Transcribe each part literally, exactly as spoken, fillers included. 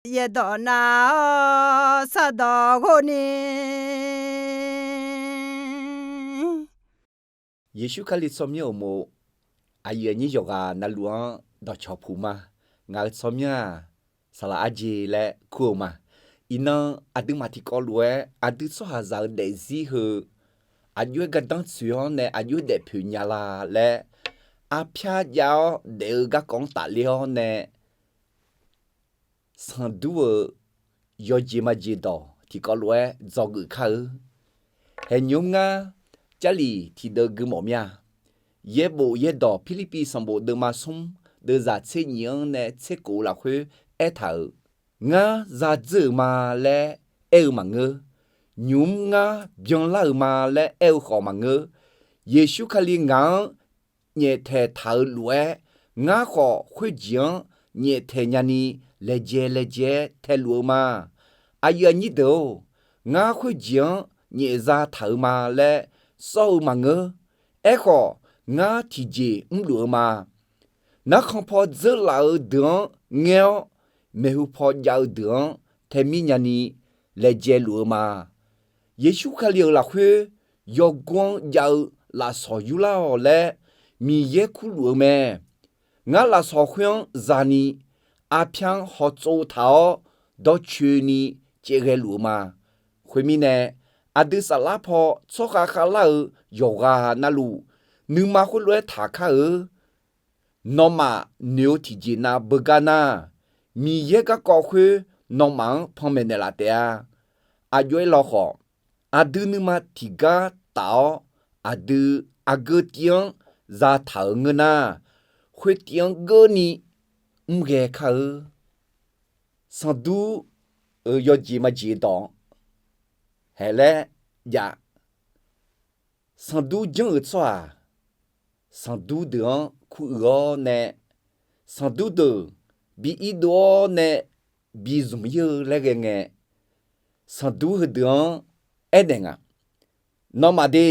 yaerdawq nav-awr sardawq ghov ni. Yeqsur Kali tsawrmyanr uqmov aqyuif aqnyir yawqghaq navluf-anr dawqcawq puq ma. Ngaq-euq tsawrmyanr-aq, saqlaq arjeq laer kur-eu ma. Iqnan aqduimaf tiqkawv lof-aer aqdui tsawrhaqzaq-eu daefzir heu aqjox-aer gardanr tsoeq-awr nae aqjox-aer daefpoeq nya la laer, arpyar jav-awr daef-eu garkawv-anr tafler-awr nae, sanqdur-euq yawjeq majeq dawq tiqkawv lof-aer dzawgeuf kar-eu. Haeqnymr ngar Jarlif tiqdeuv gui mawf mir-a. Yaerbof yaerdawq Pirlirpiv sanqbof deuvma smr deuvzaq tser nyif-anr nae tser kof-eu lafkhoer aertaq-euq, Ngar za dzeur-euq ma laer aer-eu maqngeur. Nymq-mr ngar byanlar-euq ma laer aer-eu khawf maqngeur. Yeqsur Kali ngaq-anr nyaeftaeq taq-euq lof-aer, ngar khawf khoerjeq-anr nyaeftaeq nyani laejae laejae-aer taeluf-eu ma. Aqyuif aqnyir deuq-or, ngar khoerjeq-anr nyaefza taq-euq ma laer sawr-eu maqngeur. Aerkhawf, ngar tiqjeq mrluf-eu ma. Narkhan paw dzeurlaf-eu deuq-anr ngaer-awr, maeqhu paw jav-eu deuq-anr taemir nyani laejae luf-eu ma. Yeqsur Kali-euq lafkhoer yawgor-anr jav-eu lafsawq yurlar-awq laer Miqyaer kurluf-eu mae. Ngar lafsawq khoer-anr zani arpyar-anr hawtsov taq-awr dawrcoeni caevghae luf-eu ma. Khoermirnae, aqdui saflar paw tsawrkhav khavlar-eu yawqghaq navluf, nuima khoerlof-aer taqkar-eu Nawmaf noeq-eu tiqjeq nav beugar nar, Miqyaer garkawv khoer nawmaf-anr panmaeq naeqlaf taef-a. Aqjox-aer lawkhawf, aqdui nuima tiqgar taf-awr, aqdui aqgeu tiv-anr zataq-euq ngeur nar, khoertiv-anr geurni mrghae kar-eu. Sanqdur-euq yawjeq majeq dawq haeq laer jav. Sanqdur janr-euq tsawrhaq, sanqdur deuq-anr kuruiq-awr nae, sanqdur deuq bi irdov-awr nae bi zmq ir-eu laer ghae ngae, sanqdur heudeuq-anr aernaeq nga, Nawmaf de,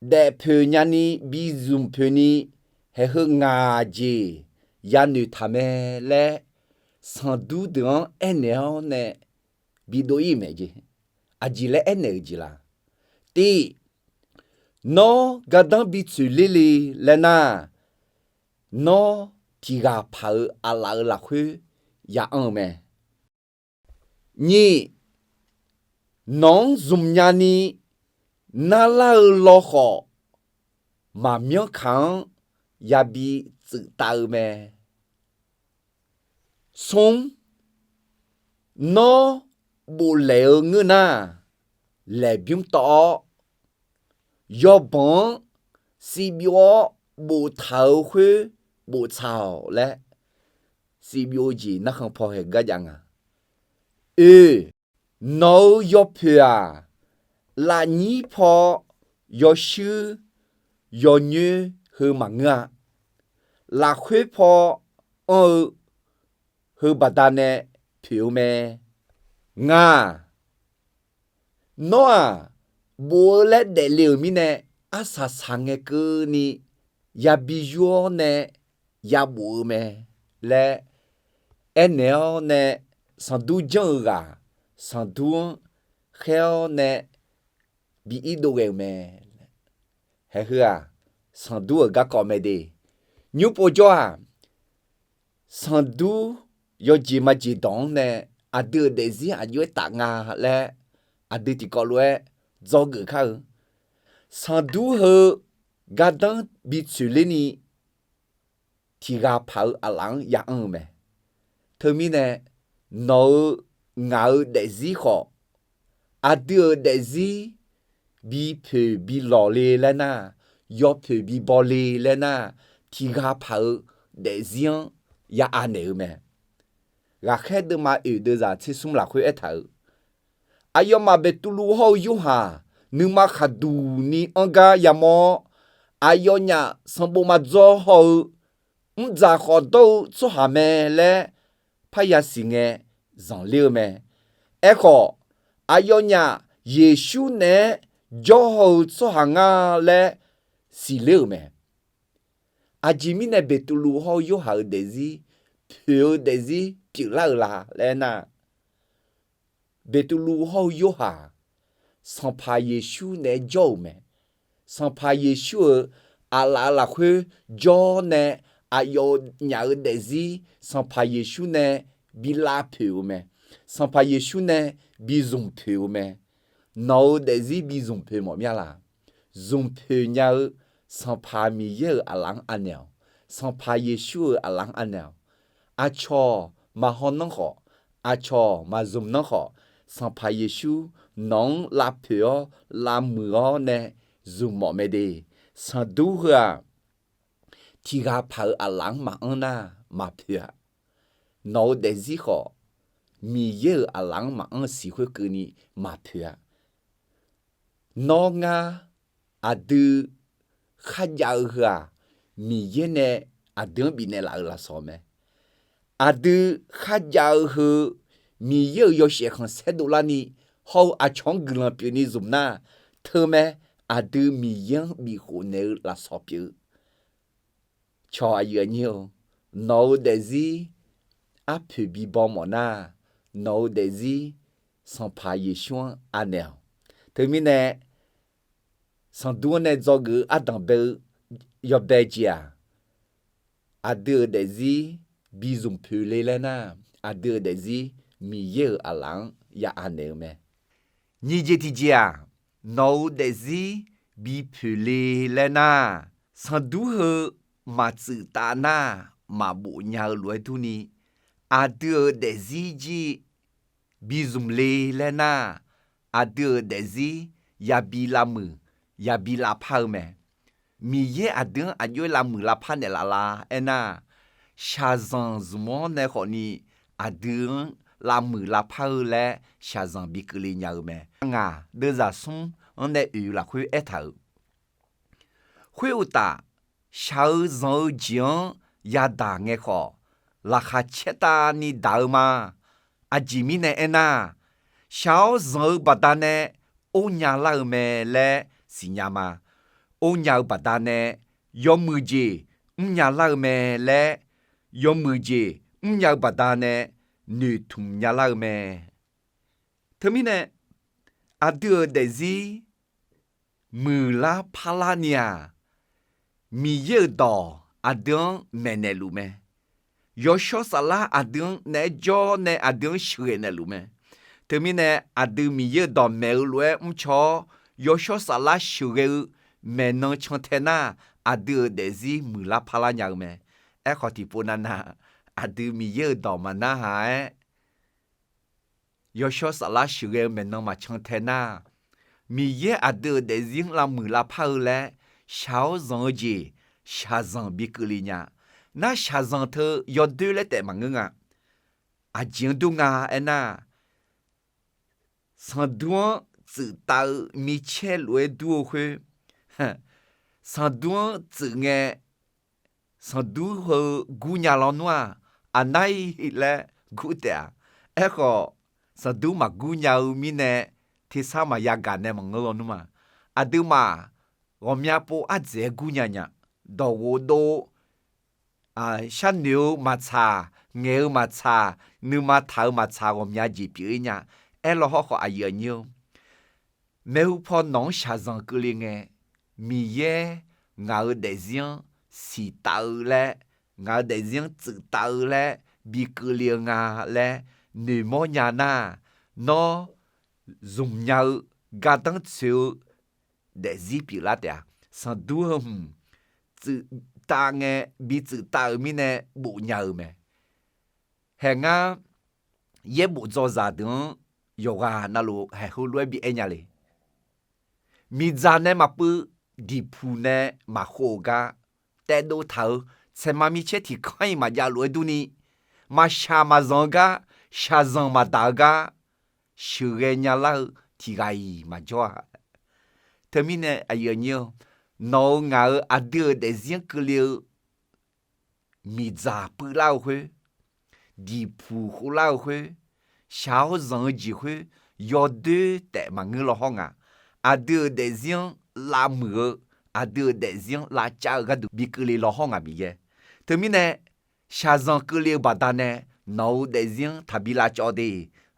daefpoeq nyani bi zmq poeqni, haeq heu ngaq jeq yanoeq taq mae laer, sanqdur deuq-anr aernaeq-awr nae bidov ir-euq mae jeq. Aqjeq laer aernaeq-euq jeq la? Tiv, nawr gardanr bi tsoeq ler le laer nar, nawr tiq ghaq paq-eu aqlaf-euq lafkhoer ya anr-eu mae. Nyiq, nawq-anr zmq nyani narlar-eu lawkhawf, maqmyanr kaq-anr yabi tsuif tav-eu mae. Smr, nawr boflaeq-eu ngeur nar, laeqbymr tawv-awr, yawbanq-anr sivbyov-awr boftaq-euq khoer boftsaq-awq laer, sivbyov-eu jeq narkhan paw haeq gar jav nga. Oe, nawq-euq yawpoeq-aq, lafnyir paw yawshuir yawnyoer heu maqngeur-a. Lafkhoer paw anr-eu heu baqdanae poeq-eu mae. Ngaq, nawr-aq, bof-eu laer daefle-euq mirnae, arsaq saq ngae keuvni yabi yur-awr nae yabof-eu mae laer aernaeq-awr nae, sanqdur janr-eu ghaq sanqdur-anr khaer-awr nae bi irdov ghae-euq mae. Haeq heu-aq, sanqdur-euq garkawv mae de. Nymr povjawr-aq, sanqdur yawjeq majeq dawq-anr nae aqdui-euq daefzir aqjox-aer taf nga laer, aqdui tiqkawv lof-aer dzawgeuf kar-eu. Sanqdur heu gardanr bi tsoeq lerni, tiq ghaq paq-eu aqlaf-anr ya anr-eu mae. Teumirnae, nawq-euq ngaq-euq daefzir khawf, aqdui-euq daefzir bi poeq bi lawq le laer nar, yawpoeq bi baw le laer nar, tiq ghaq paq-eu daefzir-anr ya anaeq-eu mae. Ghaqkhaer deuvma oeq deuvzaq tser smr lafkhoer aertaq-euq, aqyawfmaf Beqtuvluv hawr-eu Yorhaq nuima khaqduq ni anr gar yamawr-awr, aqyawfnyaf sanqbof maqdzaw haw-eu mrdzaq khawf dawr-eu tsawrhaq mae laer parya siq ngae zanqler-eu mae. Aerkhawf, aqyawfnyaf Yeqsur naeq-aer jawr haw-eu tsawrhaq nga laer siqler-euq mae. Aqjeq mirnae Beqtuvluv hawr-eu Yorhaq-euq daefzir, poeq-eu daefzir, pyeuflar-euq la laer aernar, Beqtuvluv hawr-eu Yorhaq, Sanqpaq Yeqsur naeq-aer jawr-euq mae. Sanqpaq Yeqsur-euq aqlaf-euq lafkhoer jawr nae, aqyawf-euq nyaf-eu daefzir Sanqpaq Yeqsur nae bi lavpoeq-eu mae. Sanqpaq Yeqsur nae bi zmq poeq-eu mae. Nawq-euq daefzir bi zmq poeq mawf mir-a laq? Zmq poeq nya-eu Sanqpaq Miqyaer-euq aqlaf-anr anaeq-awq. Sanqpaq Yeqsur-euq aqlaf-anr anaeq-awq. Aqcawq maqhaw nanr khawf, aqcawq maqzmq nanr khawf, Sanqpaq Yeqsur nawq-anr lavpoeq-awr lavmuiq-awr nae zmq mawf mae de. Sanqdur heu-aq, tiqghaq paq-euq aqlaf-anr maqanr nar maqpoeq-a. Nawq-euq daefzir khawf, Miqyaer-euq aqlaf-anr maqanr siq khoerkeuvni maqpoeq-a. Nawr ngar aqdui kharjav-eu heu-aq, Miqyaer nae aqdui-anr bifnaeq laf-euq lafsawq mae. Aqdui kharjav-eu heu Miqyaer-euq yawshaef khanqsaer dovlarni hawr-eu aqcawq-anr guiqlanq pyeufni zmq nar, teumae aqdui Miqyaer-anr bifkhof naeq-eu lafsawq pyeuf-eu. Cawq aqyuif aqnyir-eu, nawq-euq daefzir arpoeq bibaw mawf nar, nawq-euq daefzir Sanqpaq Yeqsur-anr anaeq-awq. Teumirnae, Sanqdur-anr nae dzawgeuf-eu ardanq bae-eu yawbae jeq-aq, aqdui-euq daefzir bi zmq poeq le laer nar, aqdui-euq daefzir Miqyaer-euq aqlaf-anr ya anaeq-eu mae. Nyiq jeq tiqjeq-aq, nawq-euq daefzir bi poeq le laer nar, Sanqdur heu maqtsuif tav nar, maqbof nya-eu lof-aer durni, aqdui-euq daefzir jir bi zmq le laer nar, aqdui-euq daefzir yabi lavmuiq, yabi lavpar-eu mae. Miqyaer aqdui-anr aqjox-aer lavmuiq lavpar naeqlaf la aernar, shaqzanq zmq-anr nae khawfni aqdui-anr lavmuiq lavpar-eu laer shaqzanq bi keuvle nya-eu mae. Ngaq deuvzaq smr-anr nae oeq lafkhoer aertaq-euq, khoeruqtaf, shaq-eu zanq-eu jeq-anr yadaq ngae khawf, laqkhaq caertavni daq-eu ma. Aqjeq mirnae aernar, shaq-awr zanq-eu baqdanae ornya lar-eu mae laer siqnya ma. Ornya-eu baqdanae yawmuiq jeq mrnya lar-eu mae laer, yawmuiq jeq mrnya-eu baqdanae noeqtmq nya lar-eu mae. Teumirnae, aqdui-euq daefzir muiqlar parlar ni-aq, Miqyaer-euq dawq aqdui-anr maeqnaeq luf mae. Yawshawr Saflar aqdui-anr naeq-aer jawr nae aqdui-anr sheuqghae naeqluf mae. Teumirnae, aqdui Miqyaer-euq dawq maeq-eu lof-aer mrcaw-awr, Yawshawr Saflar sheuqghae-eu maeqnan cantae nar, aqdui-euq daefzir muiqlar parlar nya-eu mae. Aerkhawf, tiqpov navnav aqdui Miqyaer-euq dawq maqnarhaq-aer, Yawshawr Saflar sheuqghae-eu maeqnan maqcan tae nar, Miqyaer aqdui-euq daefzir-anr lavmuiq lavpar-eu laer shaq-awr zanq-eu jeq shaqzanq bi keuvle nya. Nar shaqzanq teu yawdoer laer taef maqngeur nga. Aqjeq-anr dur nga aernar, Sanqdur-anr tsuif tav-eu micaer lof-aer dur-eu khoer, Sanqdur-anr tsuif ngae, Sanqdur heu gurnya lawnmr-aq, aqnar-iq laer gur taef-a. Aerkhawf, Sanqdur maqgur nya-eu mirnae, tersar maqya gaq nae maqngeur lawnmr-aq, aqduimaf ghawqmya pov ardzaeq-aer gurnya nya. Dawqghof dov, sharnoeq-eu maqtsaq, ngaeq-eu maqtsaq, nuima taq-eu maqtsaq, ghawqmya jeq pyeuf-ir nya. Aerlaw hawrkhawf, aqyuif aqnyir-eu, maeqhu paw nawq-anr shaqzanq keuvle ngae, Miqyaer ngaq-euq daefzir-anr siqtav-eu laer, ngaq-euq daefzir-anr tsuif tav-eu laer bi keuvle-eu nga laer noeqmawr nya nar, nawr zmqnya-eu gardanr tsoeq-eu daefzir pyeuflar taef-a. Sanqdur heu hmq tsuif tav ngae, bi tsuif tav-euq mirnae bofnya-eu mae. Haeq ngar yaerbof dzawzaq deuq-anr yawqghaq navluf haeq heulof-aer bi aer nya le. Miqdzaq nae maqpuiv, diqpuq nae maqkhov-eu gar taevdov taq-euq tsaeqma micaer tiqkanr-iq maqjav lof-aer durni, maqshaq maqzanq-eu gar, shaqzanq maqdaq-eu gar, sheuqghae nyalar-eu tiqghaq-iq maqjawr-a. Teumirnae aqyuif aqnyir-eu, nawq-euq ngaq-euq aqdui-euq daefzir-anr keuvle-eu miqdzaq puivlar-eu khoer, diqpuq khovlar-eu khoer, shaq-awr zanq-eu jeq khoer, yawdoer taef maqngeur law hawr ngaq. Aqdui-euq daefzir-anr lavmuiq-eu, aqdui-euq daefzir-anr lavcav-eu gharduq bi keuvle law hawr ngaq Miqyaer. Teumirnae, shaqzanq keuvle-eu baqdanae nawq-euq daefzir-anr taqbi lavcawv de.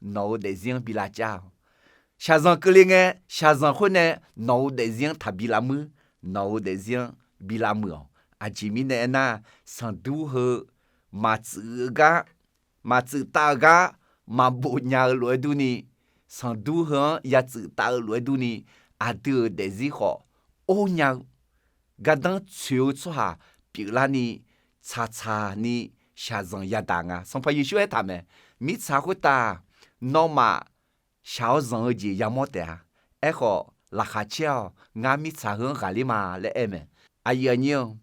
Nawq-euq daefzir-anr bi lavcav-awq. Shaqzanq keuvle ngae, shaqzanq khoer nae nawq-euq daefzir-anr taqbi lavmuir, nawq-euq daefzir-anr bi lavmuiq-awq. Aqjeq mirnae aernar, sanqdur heu maqtsuif-eu gar, maqtsuif taf-eu gar maqbof nya-eu lof-aer durni, sanqdur heu-anr ya tsuif taf-eu lof-aer durni, aqdui-euq daefzir khawf or nya-eu gardanr tsoeq-eu tsawrhaq pyeuflarni, tsaqtsaq ni shaqzanq yadaq nga. Sanqpaq Yeqsur aertaq mae, mirtsaq khoertav nawmaf shaq-awr zanq-eu jeq yamawr taef-a. Aerkhawf, laqkhaq caer-awq, ngar mirtsaq heu-anr ghaqler ma laer aer mae. Aqyuif aqnyir-eu,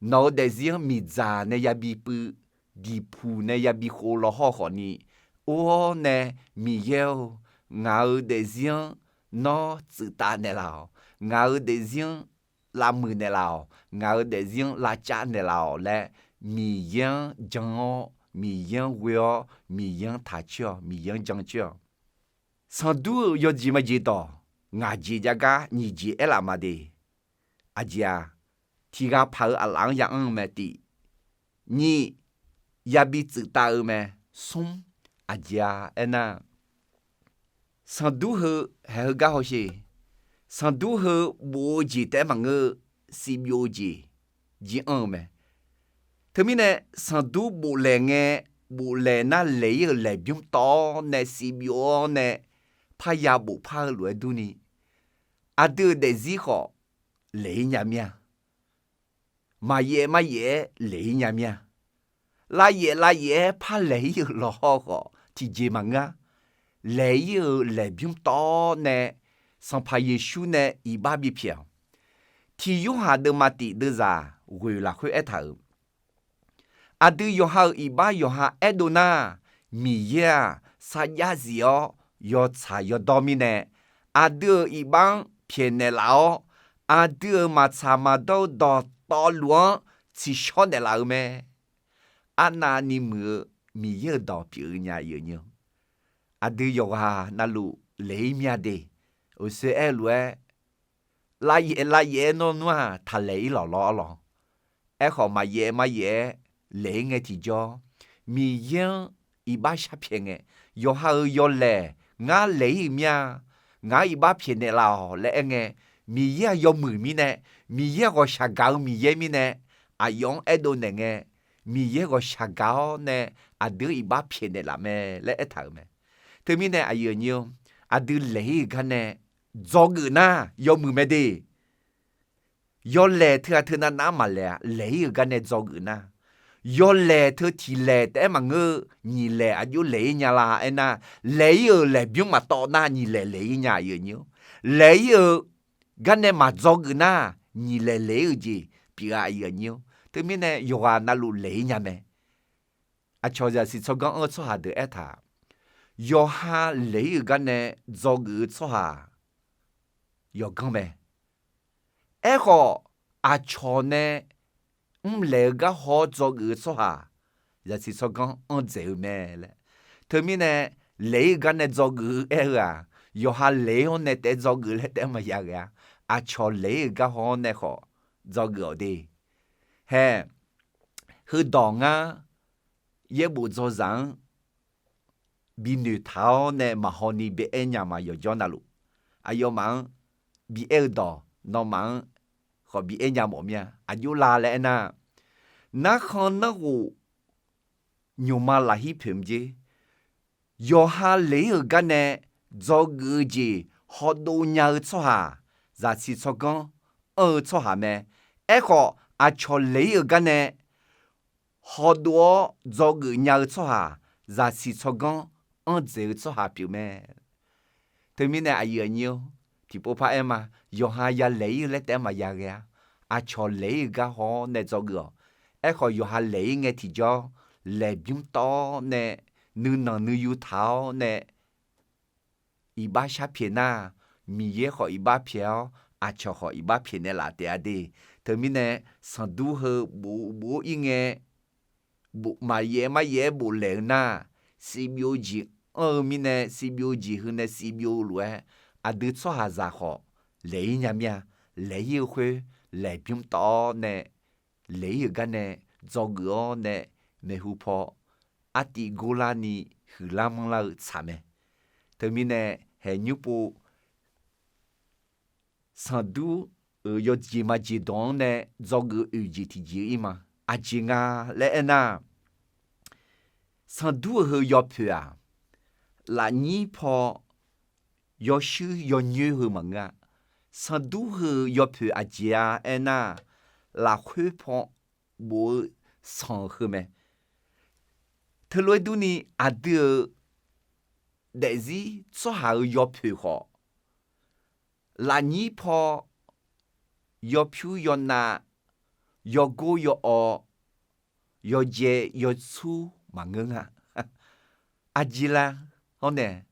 nawq-euq daefzir-anr miqdzaq nae yabi puiv, diqpuq nae yabi khov law hawr khawfni, or-awr nae, Miqyaer-or, ngaq-euq daefzir-anr nawr tsuif taf naeqlaf-awq. Ngaq-euq daefzir-anr lavmuiq naeqlaf-awq. Ngaq-euq daefzir-anr lavcav naeqlaf-awq laer, Miqyaer-anr jan-awr, Miqyaer-anr ghoe-awr, Miqyaer-anr taq coer-awq, Miqyaer-anr jan coer-awq. Sanqdur-euq yawjeq majeq dawq ngaq jeq jav gar nyiq jeq aerlaf ma de. Aqjeq-aq, tiq ghaq paq-eu aqlaf-anr ya anr-eu mae tiq. Nyiq, yabi tsuif taf-eu mae. Smr, aqjeq-a aernar, sanqdur heu haeq-eu gar hawsher. Sanqdur heu bof-eu jeq taef-aer maqngeur-eu, sivbyov-eu jeq jir anr-eu mae. Teumirnae, sanqdur boflaeq ngae, boflaeq nar laeq-ir-euq laeqbymr tawv-awr nae sivbyov-awr nae parya bofpar-eu lof-aer durni, aqdui-euq daefzir khawf laeq-ir nya mir-a. Maqyaef maryaef-aer laeq-ir nya mir-a. Lavyaef lavyaef-aer par laeq-ir-euq lawqhaw khawf tiqjeq maqngeur-a. Laeq-ir-euq laeqbymr tawv-awr nae Sanqpaq Yeqsur nae iqbax bipyaeq-awq. Tiq Yorhaq deuvma tiq deuvzaq ghoeq lafkhoer aertaq-euq, aqdui yawqha-euq iqbax yawqha aerdov nar, Miqyaer-aq sarjax zif-awr yawtsaq yawdawr mirnae, aqdui-euq iqbax-anr pyaeqnaeq laf-awr, aqdui-euq maqtsaq maqdawr-eu dawqtawvluf-anr tsiqshawr naeqlaf-eu mae. Arnavni muiq-eu Miqyaer-euq dawq pyeuf-eu nya. Aqdui yawqghaq navluf laeq-ir mya de. Uqshoe aer-eu lof-aer, lavyaef lavyaef-aer nawr nmr-aq taqlaeq-ir lawq lawr lawq. Aerkhawf maqyaef maryaef-aer laeq-ir ngae tiqjawr, Miqyaer-anr iqbax sharpyaeq ngae, yawqha-euq yawlaeq ngar laeq-ir-euq mir-a, ngaq-anr iqbax pyaeqnaeq laf-awq laer aer ngae, Miqyaer-aq yawmuiq mirnae, Miqyaer ghawqshaq gaq-eu Miqyaer mirnae, aqyawf-anr aerdov naeq ngae, Miqyaer ghawqshaq gaq-awr nae aqdui-anr iqbax pyaeqnaeq laf mae laer aertaq-euq mae. Teumirnae aqyuif aqnyir-or, aqdui laeq-ir-euq gar nae dzawgeuf nar yawmuiq mae de. Yawlaeq teughaq teu navnav-anr maqlaeq-a. Laeq-ir-euq gar nae dzawgeuf nar, yawlaeq teu tiq laeq taef-aer maqngeur-eu nyiq laeq aqjox laeq-ir nya la aernar, laeq-ir-euq laeqbymr maqtawv nar nyiq laeq laeq-ir nya. Laeq-ir-euq gar nae maqdzawgeuf nar, nyiq laeq laeq-ir-euq jeq pyeuf-a. Aqyuif aqnyir-or, teumirnae yawqghaq navluf laeq-ir nya mae. Aqcawq zaqsiq tsawrganr anr-eu tsawrhaq deuq aertaq, yawqha laeq-ir-euq gar nae dzawgeuf-eu tsawrhaq yawqganr mae. Aerkhawf, aqcawq nae mrlaeq-eu gar haw-awr dzawgeuf-eu tsawrhaq zaqsiq tsawrganr anr dzaeq-eu mae laer. Teumirnae, laeq-ir-euq gar nae dzawgeuf-eu aer-eu-aq, yawqha laeq-ir-anr nae taef-aer dzawgeuf laer taef-aer maqya ghae-a. Aqcawq laeq-ir-euq gar haw-awr nae khawf dzawgeuf-awq de. Hae, heudawq ngar yaerbof dzawzaq-anr bi noeqtaq-awr nae maqhaw ni bi aer nya ma. Yawqjawr navluf aqyawfmaf-anr bi aer-eu dawq nawmaf-anr khawf bi aer nya mawf mir-a. Aqjox la laer aernar, narkhan narghof nymqma lafhir poeq mr jer. Yawqha laeq-ir-euq gar nae dzawgeuf-eu jeq hawdov nya-eu tsawrhaq zaqsiq tsawrganr anr-eu tsawrhaq mae. Aerkhawf, aqcawq laeq-ir-euq gar nae hawdov-awr dzawgeuf nya-eu tsawrhaq zaqsiq tsawrganr anr dzaeq-eu tsawrhaq pyeuf mae. Teumirnae aqyuif aqnyir-or, tiqpov par aer ma. Yawqha ya laeq-ir-eu laer taef-aer maqya ghae-a. Aqcawq laeq-ir-euq gar haw-awr nae dzawgeuf-awq. Aerkhawf, yawqha laeq-ir ngae tiqjawr, laeqbymr tawv-awr nae nuinanq nuiyu taq-awr nae iqbax sharpyaeq nar, Miqyaer khawf iqbax pyaeq-awr, aqcawq khawf iqbax pyaeqnaeq laf taef-a de. Teumirnae, sanqdur heu bof bof-ir ngae, maqyaef maryaef-aer boflaeq-eu nar, sivbyov-eu jeq anr-eu mirnae, sivbyov-eu jeq heu nae sivbyov-eu lof-aer, aqdui tsawrhaqzaq khawf laeq-ir nya mir-a. Laeq-ir-eu khoer, laeqbymr tawv-awr nae, laeq-ir-euq gar nae dzawgeuf-awr nae, maeqhu paw artiv gorlarni huiqlar manrlar-eu tsaq mae. Teumirnae haeqnymr pov sanqdur-euq yawjeq majeq dawq-anr nae dzawgeuf oeq jeq tiqjeq-ir ma. Aqjeq nga laer aernar, sanqdur-euq heu yawpoeq-aq, lafnyir paw yawshuir yawnyoer heu maqngeur-a. Sanqdur heu yawpoeq aqjeq-a aernar, lafkhoer paw bof-eu sanq heu mae. Teulof-aer durni aqdui-euq daefzir tsawrhaq-euq yawpoeq khawf, lafnyir paw yawpyur yawnav, yawgor yawawv, yawjae yawtsur maqngeur nga. Aqjeq la hawr nae,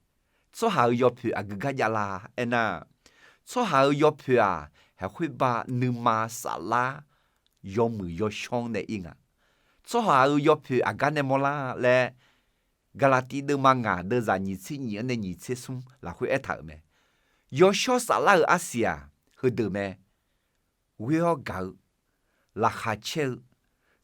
tsawrhaq-euq yawpoeq aqgeu gar javlar aernar, tsawrhaq-euq yawpoeq-aq, haeqkhoer ba nuima saflar yawmuiq yawshawr-anr nae ir nga. Tsawrhaq-euq yawpoeq aqgar nae mawrlar laer, Gaqlaqtiv deuvma ngaq deuvzaq nyiq tser nyiq-anr nae nyiq tser smr lafkhoer aertaq-euq mae. Yawshawr saflar-euq arsiq-aq, heudeuq mae. Ghoer-awr gaq-eu, laqkhaq caer-eu,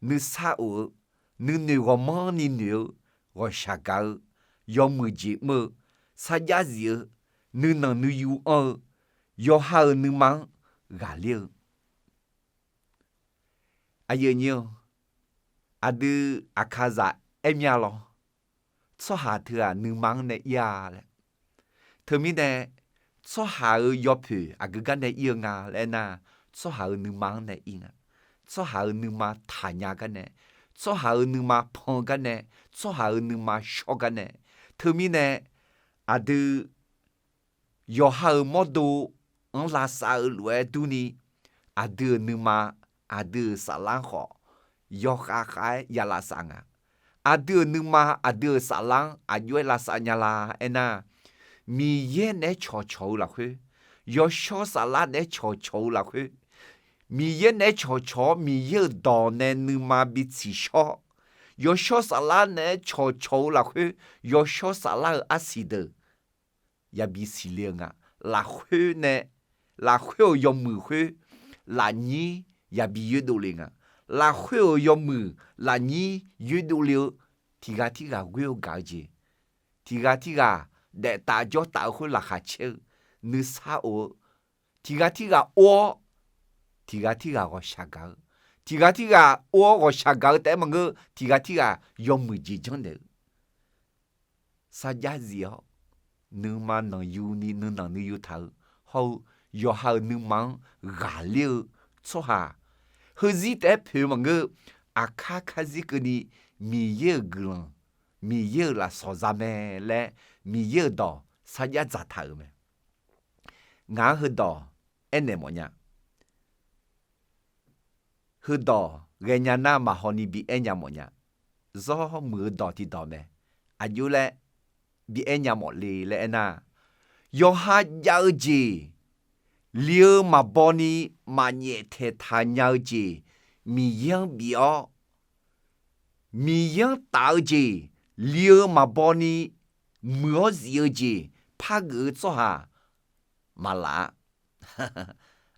nuisar of-eu, nuinoeq ghawqmanrni noeq-eu, ghawqshaq gaq-eu, yawmuiq jeq mr-eu, sarjax zif-eu, nuinanq nuiyu anr-eu, yawqha-euq nuima-anr ghaqler-eu. Aqyuif aqnyir-eu, aqdui aqkaqzaq aer mya lawr, tsawrhaq teu-aq nuima-anr nae ir-a laer. Teumirnae tsawrhaq-euq yawpoeq aqgeu gar nae ir-eu nga laer aernar, tsawrhaq-euq nuima-anr nae ir nga. Tsawrhaq-euq nuima taqnya gar nae, tsawrhaq-euq nuima pan gar nae, tsawrhaq-euq nuima shawr gar nae. Teumirnae aqdui yawqha-euq mawrdo-anr lavsav-eu lof-aer durni, aqdui-euq nuima, aqdui-euq saflar khawf, yawkhav khav-aer ya lavsav nga. Aqdui-euq nuima, aqdui-euq saflar-anr aqjox-aer lavsav nya la aernar, Miqyaer naeq-aer cawqcawq-eu lafkhoer, yawshawr saflar naeq-aer cawqcawq-eu lafkhoer, Miqyaer naeq-aer cawqcawq-awr Miqyaer-euq dawq nae nuima bi tsiqshawr, yawshawr saflar naeq-aer cawqcawq-eu lafkhoer, yawshawr saflar-eu arsiq deuq yabi siqle-eu nga. Lafkhoer nae, lafkhoer-euq yawmuiq khoer lafnyir yabi yoerdov le nga. Lafkhoer-euq yawmuiq lafnyir yoerdov le-eu tiqghaq tirghaq ghoer-eu gaq-eu jeq, tiqghaq tirghaq daef taf jawr taf-eu khoer laqkhaq caer-eu, nuisar of-eu, tiqghaq tirghaq or-awr, tiqghaq tirghaq ghawqshaq gaq-eu, tiqghaq tirghaq or-awr ghawqshaq gaq-eu taef-aer maqngeur, tiqghaq tirghaq yawmuiq jeq janrnaeq-eu, sarjax zif-awr nuima nanqyuni nuinanq nuiyu taq-eu hawr-eu, yawqha-euq nuima-anr ghaqler-eu tsawrhaq, heuzir taef-aer poeq-eu maqngeur. Aqkar karzir keuvni Miqyaer-euq guiqlanq, Miqyaer-euq lafsawq za mae laer Miqyaer-euq dawq sarjax dzaqtaq-euq mae. Ngaq-anr heudawq aernaeq mawfnya. Heudawq ghaenya nar maqhaw ni bi aer nya mawfnya. Zawr muiq-eu dawq tiqdawq mae. Aqjox laer bi aer nya mawf le laer aernar, yawqha jav-eu jeq, li-eu maqbaw ni maqnyaef taeqtaq nya-eu jeq, Miqyaer-anr bif-awr, Miqyaer-anr taf-eu jeq, li-eu maqbaw ni muiq-awr zif-eu jeq pargeuf-eu tsawrhaq maqlaf-a.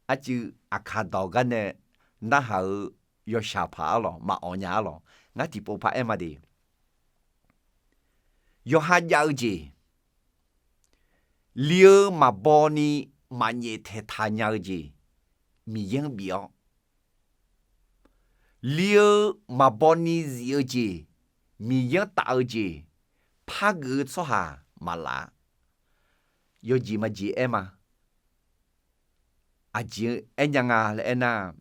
Arcuiv aqkaq dawq gar nae narhaq-eu yawshaq paq arlawq maqawq nya arlawq, ngar tiqpov par aer ma de. Yawqha jav-eu jeq, li-eu maqbaw ni maqnyaef taeqtaq nya-eu jeq, Miqyaer-anr bif-awr, li-eu maqbaw ni zif-eu jeq, Miqyaer-anr taf-eu jeq pargeuf-eu tsawrhaq maqlaf-a. Yawjeq majeq aer ma. Aqjeq aer nya nga laer aernar,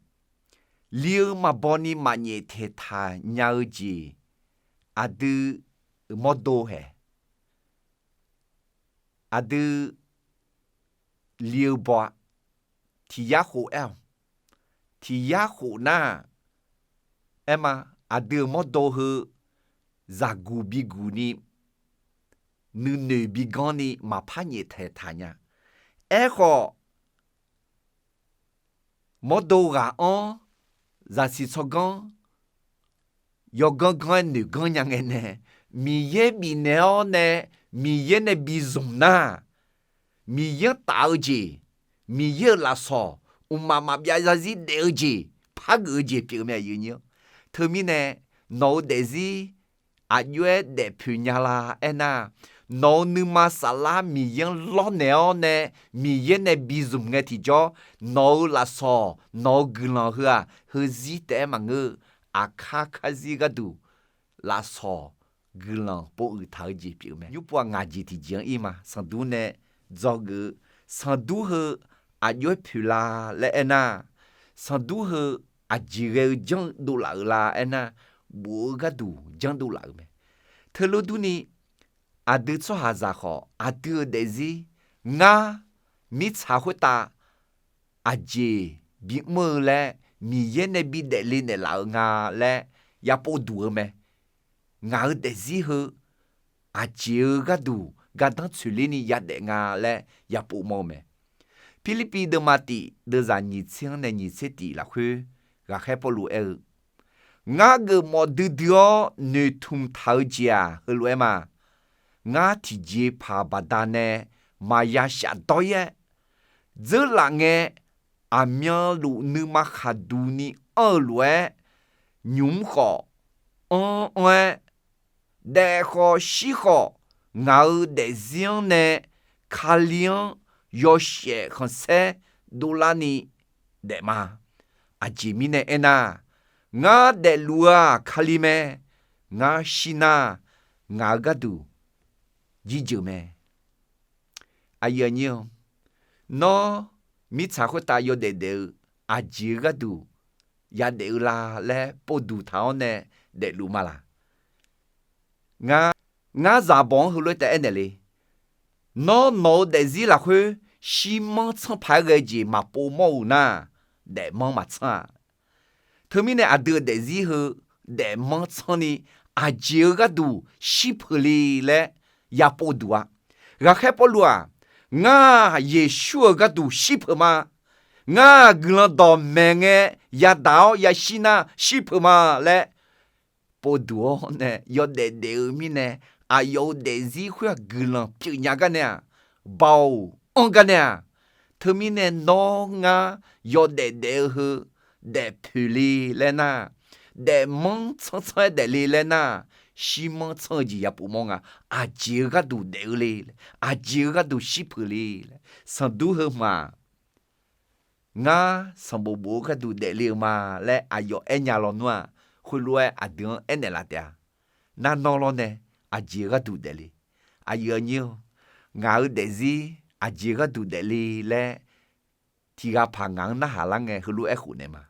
li-eu maqbaw ni maqnyaef taeqtaq nya-eu jeq, aqdui mawrdo haeq, aqdui li-eu baw-a. Tiq yar khof aer-awq. Tiq yar khof nar, aer ma, aqdui-euq mawrdo heu zaqguq biguq ni, nuinoeq biganr ni maqpar nyaef taeqtaq nya. Aerkhawf, mawrdo ghaq-anr zaqsiq tsawrganr yawganr ganr-aer noeq ganr nya ngae nae, Miqyaer bifnaeq-awr nae, Miqyaer nae bizmq nar, Miqyaer-anr taf-eu jeq, Miqyaer-euq lafsawq, mqmaq maqbyav zarzir daef-eu jeq, pargeuf-eu jeq pyeuf mae, aqyuif aqnyir-awr. Teumirnae, nawq-eu daefzir aqjox-aer daefpoeq nya la aernar, nawq-euq nuima saflar Miqyaer-anr lawrnaeq-awr nae, Miqyaer nae bizmq ngae tiqjawr, nawq-euq lafsawq, nawq-euq guiqlanq heu-aq, heuzir taef-aer maqngeur-eu, aqkar karzir gharduq lafsawq guiqlanq povuiq taq-eu jeq pyeuf-eu mae. Nymrpov-aq, ngaq jeq tiqjeq-anr ir ma. Sanqdur nae dzawgeuf-eu, sanqdur heu aqjox-aer poeq la laer aernar, sanqdur heu aqjeq ghae-eu janr dovlaf-euq la aernar, bof-eu gharduq janr dovlaf-euq mae. Teulof durni, aqdui tsawrhaqzaq khawf, aqdui-euq daefzir, ngar mirtsaq khoertav aqjeq bimr-eu laer, Miqyaer nae bidaef le naeqlaf-eu nga laer yapov duq-eu mae. Ngaq-euq daefzir heu aqjeq-eu gharduq gardanr tsoeqler ni yadaef nga laer yapov mawr-eu mae. Pirlirpiv deuvma tif deuvzaq nyiq tser-anr nae nyiq tser tif lafkhoer, ghaqkhaer Pawrluv aer-eu, Ngar geufmawf duidui-awr noeqtmq taq-eu jeq-aq, heulof-aer ma. Ngar tiqjeqpaq baqdanae maqya shafdawr-ir-aer, dzeurlaf ngae, aqmyanluf nuima khaqduq ni anr-eu lof-aer, nymq mr khawf, anr anr-aer, daef khawf shir khawf, ngaq-euq daefzir-anr nae Kali-anr yawshaef khanqsaer dovlar ni daef ma. Aqjeq mirnae aernar, ngar daefluf-eu-aq Kali mae. Ngar shir nar, ngaq-euq gharduq jirjeuq mae. Aqyuif aqnyir-or, nawr mirtsaq khoertav yawdaef daef-eu aqjeq-eu gharduq yadaef-eu la laer povduq taq-awr nae daefluf ma laq? Ngar, ngar zaq bawq-anr heulof-aer taef aernaeq le. Nawr nawq-euq daefzir lafkhoer shirmanr tsanr paq-aer ghae-eu jeq maqpov mawr-euq nar, daefmanr maqtsanr-a. Teumirnae aqdui-euq daefzir heu daefmanr tsanr ni aqjeq-eu gharduq shir peuq le laer yapov duq-a. Ghaqkhaer Pawrluv-aq, ngar Yeqsur-euq gharduq shir peuq ma. Ngar guiqlanq dawqmaeq ngae yadaq-awr yashir nar shir peuq ma laer povduq-awr nae yawdaef daef-eu mirnae, aqyawf-euq daefzir khoer-aq guiqlanq pyeufnya gar nae-aq, baoq anr gar nae-aq, teumirnae nawr ngar yawdaef daef-eu heu daefpoeq le laer nar, daefmanr tsanr tsanr-aer daefle laer nar, shirmanr tsanr-eu jeq yapov mawr nga. Aqjeq-eu gharduq daef-eu le, aqjeq-eu gharduq shir peuq le laer sanqdur heu hmq-aq, ngar sanqbof bof-eu gharduq daefle-eu ma laer aqyawf aernya lawnmr-aq, khoerlof-aer aqdui-anr aernaeq laf taef-a. Nar nawr lawrnae aqjeq-eu gharduq daefle. Aqyuif aqnyir-or, ngaq-euq daefzir aqjeq-eu gharduq daefle laer tiqghaq paq ngaq-anr narhaq lar ngae heulof-aer khofnaeq ma.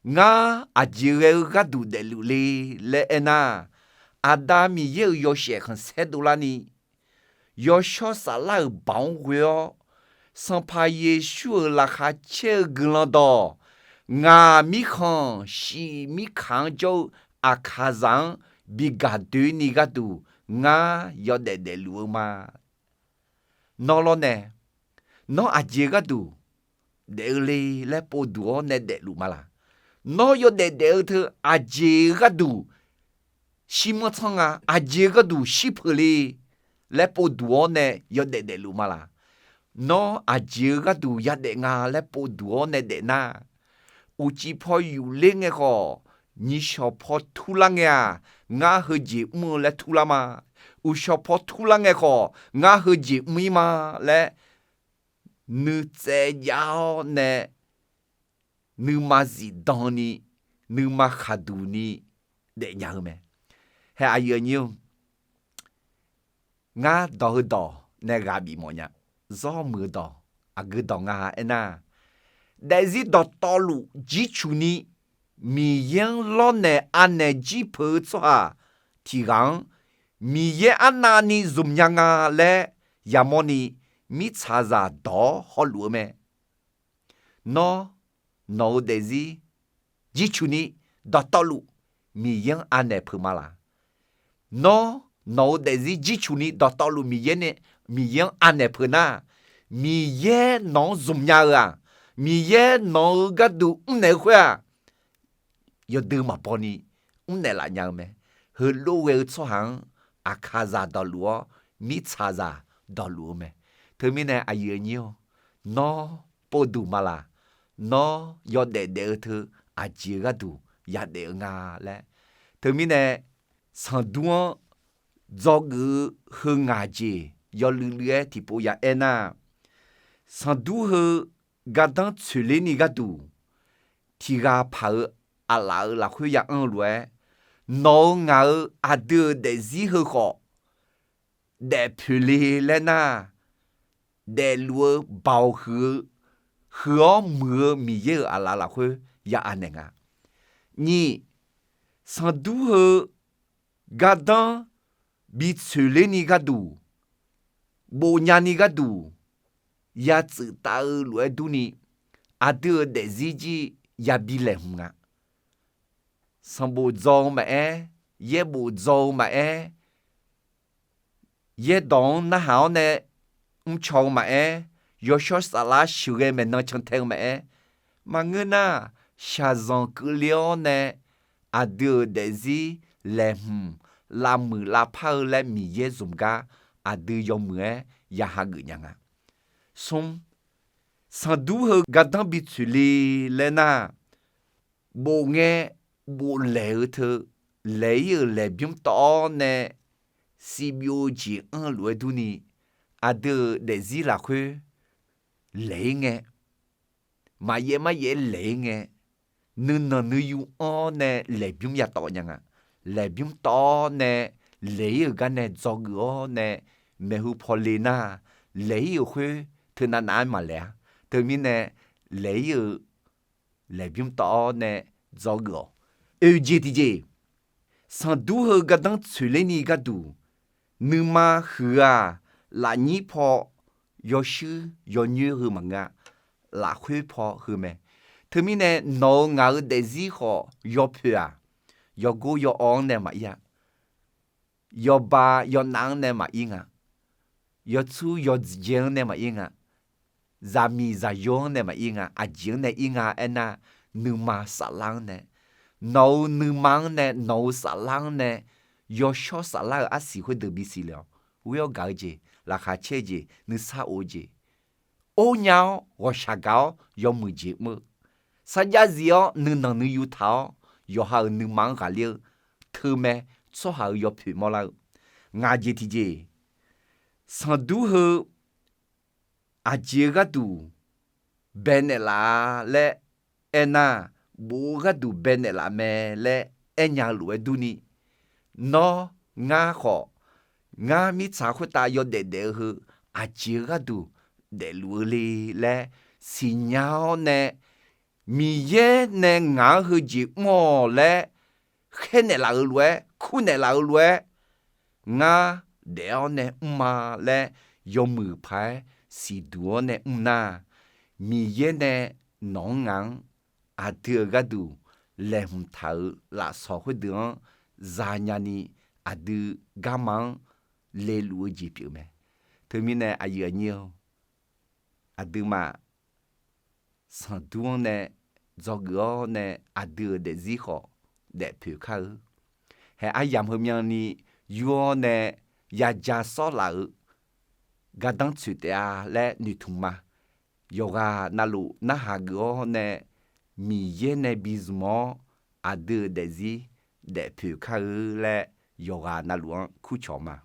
Ngar aqjeq ghae-eu gharduq daefluf le laer aernar, Aqda Miqyaer-euq yawshaef khanqsaer dovlar ni, yawshawr saflar-euq baoq-anr ghoe-awr, Sanqpaq Yeqsur-euq laqkhaq caer-eu guiqlanq dawq, ngaq mirkhanq shif mirkaq-anr jawr-eu Aqkaqzaq-anr bi gaq doeni gharduq ngar yawdaef daefluf-eu ma. Nawr lawrnae, nawr aqjeq gharduq daef-eu le laer povduq-awr nae daefluf ma laq? Nawr yawdaef daef-eu teu aqjeq gharduq shirmanr tsanr nga, aqjeq gharduq shir peuq le laer povduq-awr nae yawdaef daefluf ma laq? Nawr aqjeq-eu gharduq yadaef nga laer povduq-awr nae daefnar, uqcif paw yufler ngae khawf, nyiq shawq paw turlar ngae-aq, ngar heujeq mr-eu laer turlar ma. Uqshawq paw turlar ngae khawf, ngar heujeq mr-ir ma laer nuitsaev jav-awr nae nuima zifdan ni, nuima khaqduq ni daefnya-eu mae. Hae aqyuif aqnyir-or, ngar dawq heudawq nae ghaq bif mawf nya. Zawr muiq-eu dawq, aqgeu dawq nga aernar, daefzir dawqtawvluf jircuq ni Miqyaer-anr lawrnaeq anaeq jir peuq-eu tsawrhaq tiq ghaq-anr Miqyaer arnavni zmqnya nga laer yamawr ni mirtsaqzaq dawq-awr hawluf-eu mae. Nawr, nawq-euq daefzir jircuq ni dawqtawvluf Miqyaer-anr anaeq peuq ma laq? Nawr, nawq-euq daefzir jircuq ni dawqtawvluf Miqyaer nae, Miqyaer-anr anaeq peuq nar, Miqyaer nawq-anr zmqnya-eu-aq, Miqyaer nawq-euq gharduq mrnaeq-eu khoer-aq, yawdui maqbaw ni mrnaeq laf nya-eu mae. Heulof ghae-eu tsawrhaq-anr aqkaqzaq dawqluf-awr, mirtsaqzaq dawqluf-eu mae. Teumirnae aqyuif aqnyir-or, nawr povduq ma laq? Nawr yawdaef daef-eu teu aqjeq gharduq yadaef-eu nga laer. Teumirnae sanqdur-anr dzawgeuf-eu heu ngaq jeq yawluiv luiv-aer tiqpov ya aer nar, sanqdur heu gardanr tsoeqler ni gharduq, tiq ghaq paq-eu aqlaf-euq lafkhoer ya anr-eu lof-aer, nawq-euq ngaq-euq aqdui-euq daefzir heu khawf, daefpoeq le laer nar, daefluf-eu baoq huiq-eu, huiq-awr muiq-eu Miqyaer-euq aqlaf lafkhoer ya anaeq nga. Nyiq, sanqdur heu gardanr bi tsoeqler ni gharduq, bofnya ni gharduq, ya tsuif taf-eu lof-aer durni, aqdui-euq daefzir jir yabi laeqhmq nga. Sanqbof dzaw-eu maqaer, yaerbof dzaw-eu maqaer, yaerdawq-anr narhaq-awr nae mrcaw-eu maqaer, yawshawr saflar sheuqghae maeqnan cantae-eu maqaer, maqngeur nar, shaqzanq keuvle-awr nae aqdui-euq daefzir laeqhmq, lavmuiq lavpar-eu laer Miqyaer zmq gar aqdui yawmuiq-aer ya hageuf nya nga. Smr, sanqdur heu gardanr bi tsoeqle laer nar, bof ngae boflaeq-eu teu, laeq-ir-euq laeqbymr tawv-awr nae siqbyov-eu jeq anr-eu lof-aer durni, aqdui-euq daefzir lafkhoer laeq-ir ngae, maqyaef maryaef laeq-ir ngae, nuinanq nuiyu anr-awr nae laeqbymr ya tawv nya nga. Laeqbymr tawv-awr nae laeq-ir-euq gar nae dzawgeuf-awr nae maeqhu paw le nar, laeq-ir-euq khoer teunav nav-aer maqlaeq-a. Teumirnae laeq-ir-euq laeqbymr tawv-awr nae dzawgeuf-awq. Oeq jeq tiqjeq, sanqdur heu gardanr tsoeqler ni gharduq, nuima huiq-aq, lafnyir paw yawshuir yawnyoer heu maqngeur-a, lafkhoer paw heu mae. Teumirnae nawq-euq ngaq-euq daefzir khawf yawpoeq-aq, yawgor yaw-awr-anr nae maqir-a, yawba yawnav-anr nae maqir nga, yawtsur yawdzae-anr nae maqir nga, zaqmiq zaqyo-anr nae maqir nga, aqjeq-anr nae ir nga aernar, nuima saflar-anr nae, nawq-euq nuima-anr nae nawq-euq saflar-anr nae, yawshawr saflar-euq arsiq khoerdeuq bisiq le-awq. Ghoer-awr gaq-eu jeq, laqkhaq caer-eu jeq, nuisar of-eu jeq, or nya-awr ghawqshaq gaq-awr yawmuiq jeq mr-eu, sarjax zif-awr nuinanq nuiyu taq-awr yawqha-euq nuima-anr ghaqler-eu teumae, tsawrhaq-euq yawpoeq mawrlar-eu. Ngaq jeq tiqjeq, sanqdur heu aqjeq-eu gharduq baenaeq laf-a laer aernar, bof-eu gharduq baenaeq laf mae laer aernya-eu lof-aer durni, nawr, ngar khawf, ngar mirtsaq khoertav yawdaef daef-eu heu aqjeq-eu gharduq daefluf-eu le laer siqnya-awr nae, Miqyaer nae ngaq-anr heujeq mr-awq laer khaernaeq laf-euq lof-aer, kurnaeq laf-euq lof-aer, ngar daef-awr nae mr-a laer yawmuiq paq-aer siqduq-awr nae mr nar, Miqyaer nae nawq-anr ngaq-anr aqdui-euq gharduq laeqhmq taq-euq lafsawq khoerdeuq-anr zanya ni aqdui garma-anr leluf-eu jeq pyeuf mae. Teumirnae aqyuif aqnyir-or, aqduimaf sanqdur-anr nae dzawgeuf-awr nae aqdui-euq daefzir khawf daefpoeq kar-eu. Hae aryamq heumyan ni yur-awr nae yaja sawr laf-euq gardanr tsoeq taef-a laer noeqtmq ma. Yawqghaq navluf narhaq geuf-awr nae Miqyaer nae bizmq-awr aqdui-euq daefzir daefpoeq kar-eu laer yawqghaq navluf-anr kurcawq ma.